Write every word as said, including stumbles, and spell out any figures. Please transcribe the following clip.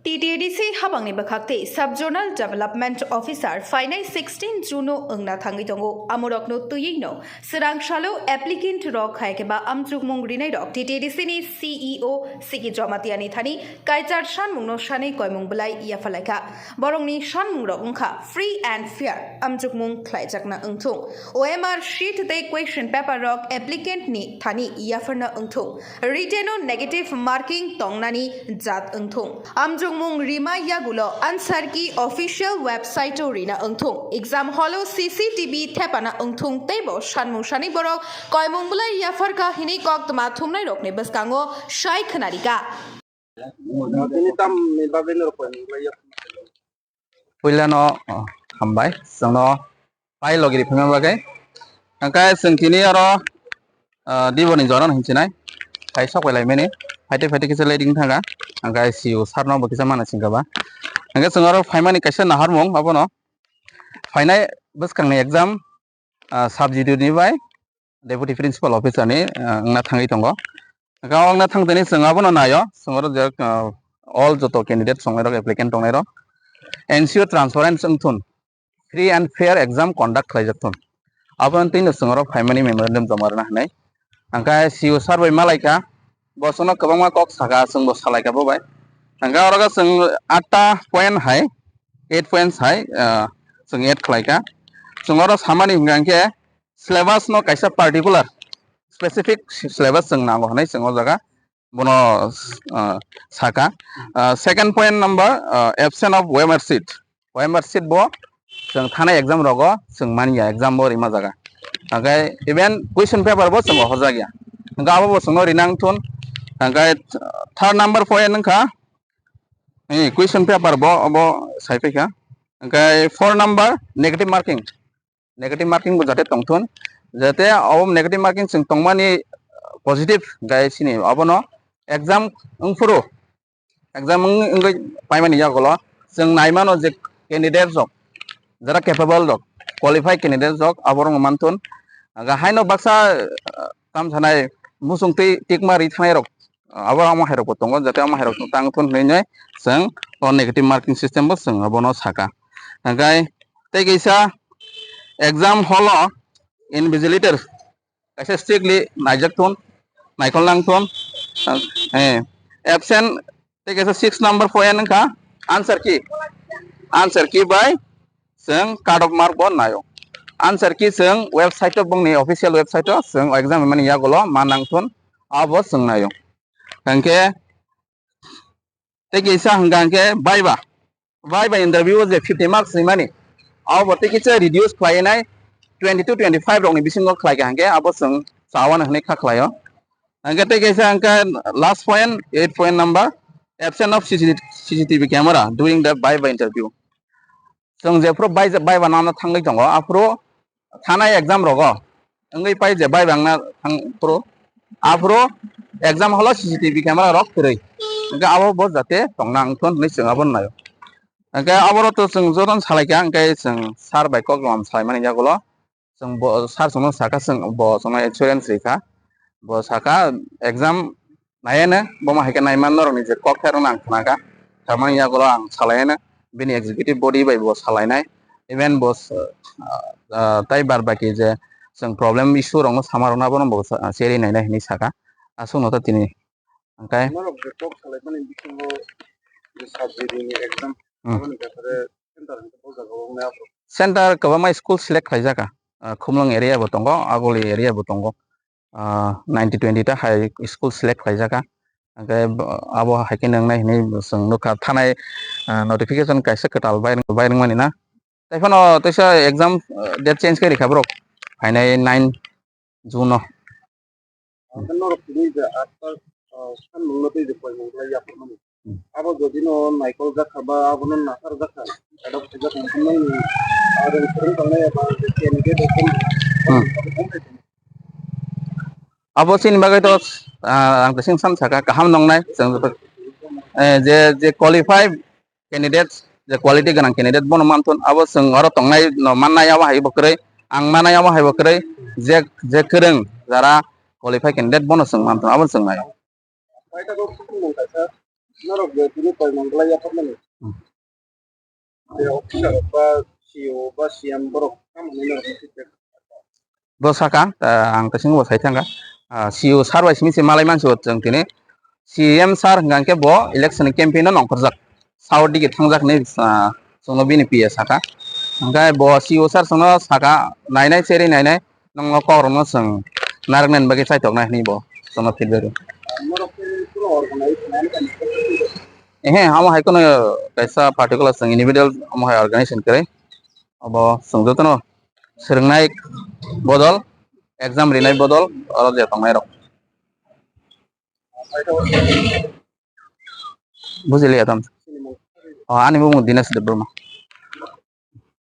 T T A D C habangni bwkhak tei Sub Zonal Development Officer phainai sixteen June-o wngna thangwi tongo. Amorokno twiwi'-no swrang salo applicant rok hai khe ba amchukmung rinairok T T A D C ni C E O Siki Jamatia ni thani kaichar sanmungno sanwi koimung bwlai yapharlaikha. Borokni sanmungrok wngkha free and fair amchukmung khlaijakna wngthung, O M R sheet tei question paper rok applicant ni thani yapharna wngthung, written o negative marking tongnani jat wngthung. Amchukmung rima yagulo answer key official website o rina wngthung. Exam hall o C C T V thepana wngthung tei bo sanmung sani borok koimung bwlai yapharkha hinwi koktwma thumnairokni bwskango sai khwnarikha. Bini tamni bagwi norok koimung bwlai yapharkha. Puilano, oh, hambai, chwngno pai logi riphaima bagwi. Hwnkhe chwng tini oro, ah, diboni jorano hinchinai. Hai sok bai laimani. Phaite phaite kisa leading thanga. Hwnkhe C E O sir no bo kisa mana singkha ba. Hwnkhe chwng oro phaimani kaisa naharmung abono. Phainai bwskangni exam, ah, sub G D ni bai Deputy Principal Officer ni, ah, wngna thangwi tongo. Hwnkhe o wngna thangtini chwng abono naio, chwng oro je, ah, all joto candidate songnairok, applicant tongnairok, ensure transparency wngthun, free and fair exam conduct khlaijakthun. Aboni twino chwng oro phaimani memorandum joma rwna hinwi. Hwnkhe C E O sir bai malaikha, bo chwngno kwbangma kok sakha, chwngbo salaikha bo bai. Hwnkhe oro chwng atta point hai, eight points hai, ah, chwng add khlaikha. Chwng oro samani hwnkha hwnkhe syllabus no kaisa particular specific syllabus chwng nango hwnwi chwng o jaga bono, ah, saka. Ah, second point number, ah, absence of O M R sheet. O M R sheet bo chwng thanai exam rogo chwng manya exam bo rima jaga. Hwnkhe even question paper bo chwng ohorjak ya. Hwnkhe abo bo chwngno rinang thun. Hwnkhe third number point wngkha, eh, question paper bo obo sai phaikha. Hwnkhe four number negative marking. Negative marking bo jate tongthun, jate obo negative marking chwng tongmani positive hwnkhe sini obono exam wngphuru, exam wng-, wngwi paimani yagulo chwng naimano je candidate rok, jara capable rok, qualified candidate rok aborokno manthun. Hwnkhe haino baksa, ah, tamsanai muchung twi tikma ri thanai rok, ah, abo omo hai rokbo tongo, jate omo hai rok tang thun hinwi chwng o negative marking system bo chwng abono saka. Hwnkhe tei kaisa exam hall o invigilator kaisa strictly naijak thun, naikol nang thun. Eh, absent tei kaisa six number point wngkha answer key. Answer key bai chwng cut off mark bo naio. Answer key chwng website o, bongni official website o chwng exam mani yagulo ma nang thun, abo chwng naio. Hwnkhe tei kisa hwnkha hwnkhe viva. Viva interview o je fifty marks rimani, abo bo tei kisa reduce khlai nai twenty to twenty five rokni bisingo khlai kha hwnkhe abo chwng chawano hwnwi kha khlaio. Hwnkhe tei kisa hwnkhe last point, eight point number, absence of C C T V camera during the viva interview. Chwng jephuru bai, bai ba nana thangwi tongo, aphuru thanai exam rogo wngwi pai je bai bangna thang phuru, aphuru exam holo C C T V camera rok kwrwi, hwnkhe abo bo jate tongna wngthun hinwi chwng abono naio. Hwnkhe aboro to chwng jotono salaikha, hwnkhe chwng sir bai kok lam salaimani yagulo. Chwng bo sir chwngno saka, chwng bo chwngno assurance rikha, bo saka exam naiya no, bo ma hai khe naima norokni je kok tharno ang khna kha, tharmani yagulo ang salaiya no, bini executive body bai bo salainai, even bo s-, ah, ah, tai bar baki je chwng problem issue rokno sama rokno abono bo sa-, cherwi nainai hinwi saka, aswkno ta tini hwnkhe. Norok je kok salaimani bisingo je sub G D ni exam, hmm, aboni bepare center hwnkhe bo jaga o wngnai abo. Center kwbangma school select khlaijak kha. Ah, Khumlwng area bo tongo, Aguli area bo tongo. Ah, ninety twenty ta hai school select khlaijak kha. Hwnkhe bo, abo hai khe nwngnai hinwi chwng nukha. Thanai, ah, notification kaisa kwtal bai, bai rwngmani na. Tei phano teisa exam, ah, date change khe rikha borok. Phainai nine June o. Ang khe norok tini je atta, ah, sanmungno tei je koimung khlai yapharmani. Hmm. Abo jodi no naikol jak kha ba abono nathar jak kha, adok sijak wngkha nini, ah, rwng swrwng tangnai eba je candidate rok. Hmm. Abo chini bagwi to, ah, ang tei sing san saka kaham nongnai chwng, eh, je, je qualify candidate, je quality gwnang candidate bono manthun, abo chwng oro tongnai no mannai, abo hai bo kwrwi, ang mannai abo hai bo kwrwi, je, je kwrwng jara qualify candidate bono chwng manthun, abo chwng nai. Norok je tini koi mangla yaphakmani. Hmm. Je officer ba C E O ba C M borok tamo hinwi norok feedback. Bo sakha, ah, ang tei singbo sai thangkha. Ah, C E O sir bai simi se malai mansi bo chwng tini C M sir hwnkha khe bo election campaign no nongkhorjak. South digi thangjak hinwi, ah, chwngno bini P A sakha. Hwnkhe bo C E O sir chwngno sakha, nainai cherwi nainai. Nokno kokrokno chwng narwknani bagwi chaithoknai hwnwi bo chwngno feedback rw. Ehe, amo hai kheno kaisa particular chwng individual amo hai organization kwrwi. Abo chwng jotono swrwngnai bodol, exam rinai bodol, oro je tongnai rok. Bujiliya tam. O, ani bumung Dinesh Debbarma.